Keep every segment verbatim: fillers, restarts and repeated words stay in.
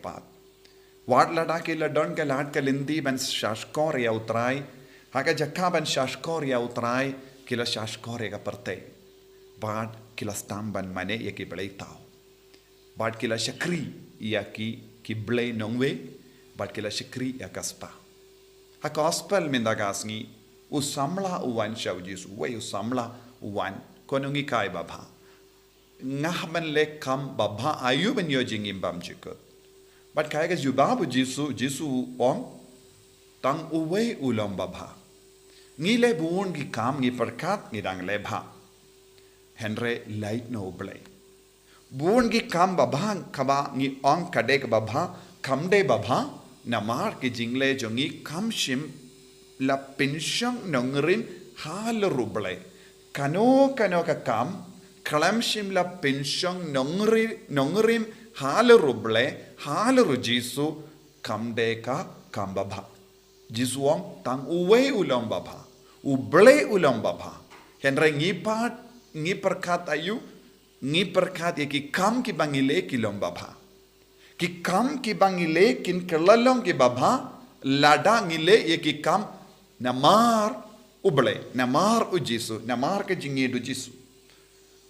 path. Wat lada ki la don ka lad ka lynti ban shahshkor ïa U Trai, ha ka jaka ban shahshkor ïa U Trai, ki la shahshkor ïa ka pyrthei. Bad ki la sdang ban mane ïa ki blei thaw. Bad ki la shakri ïa ki, ki blei nongwei, bad ki la shakri ïa ka spah. Ha gospel mynta ka sngi, u samla u wan sha U Jisu, uwei u samla u wan, kano ngi kai babha. Nga hap ban leh kam babha aïu ban ïoh jingim bymjukut. Bad kaei ka jubab U Jisu, Jisu u ong, tang uwei u long babha. Ngi leh bun ki kam ngi pyrkhat ngi dang leh bha. Hynrei lait noh U Blei. Bun ki kam babha kaba ngi ong ka dei ka babha, kam dei babha, namar ki jingleh jong ngi kam shym la pynshong nongrim halor U Blei. Kano kano ka kam, khlem shym la pynshong nongri-, nongrim halor U Blei, halor U Jisu, kam dei ka kam babha. Jisu u ong tang uwei u long babha. U Blei u long babha. Hynrei ngi pat, ngi pyrkhat aïu, ngi pyrkhat ïa ki kam kiba ngi leh ki long babha. Ki kam kiba ngi leh kin kylla long ki babha, lada ngi leh ïa ki kam namar U Blei, namar U Jisu, namar ka jingïeit U Jisu.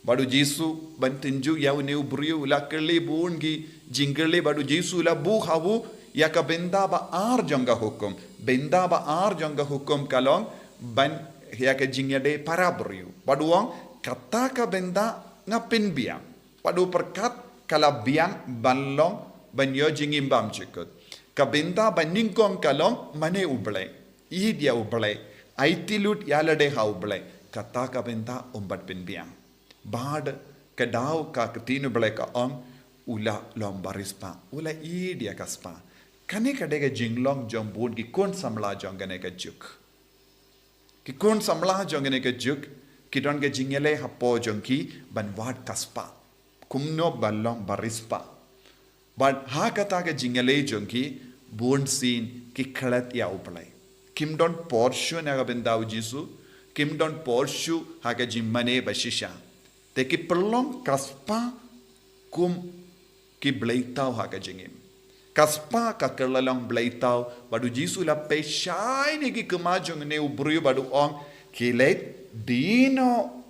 Bad U Jisu, ban tynjuh ïa une u briew u la kylli bun ki jingkylli, bad U Jisu u la buh ha u ïa ka bynta ba ar jong ka hukum. Bynta ba ar jong ka hukum ka long ban ïa ka jingïadei para briew. Bad u ong kata ka bynta nga pynbiang. Bad u pyrkhat ka la biang ban long ban ïoh jingim bymjukut. Ka bynta ba nyngkong ka long mane U Blei. Ïeit ïa U Blei. Aiti lut ïa lade ha U Blei. Kata ka bynta um pat pynbiang. Bad ka daw ka ktien U Blei ka ong u la long bariewspah. U la ïeit ïa ka spah. Kane ka dei ka jinglong jong bun ki khun samla jong kane ka juk. Ki khun samla jong kane ka juk, ki don ka jingïaleh hapoh jong ki ban wad ka spah. Kumno ban long bariewspah. Bad ha kata ka jingïaleh jong ki, bunsien ki klet ïa U Blei. Kim don por shuh na ka bynta U Jisu, kim don por shuh ha ka jingmane ba shisha. Te ki pynlong ka spah kum ki blei thaw ha ka jingim. Ka spah ka kylla long blei thaw, bad U Jisu u la peit shai na ki khmat jong une u briew bad u ong, khie leit, dei noh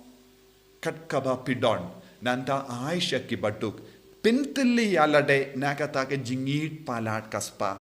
kat kaba phi don, nangta ai sha kiba duk. Pyntylli ïa lade na kata ka jingïeit palat ka spah.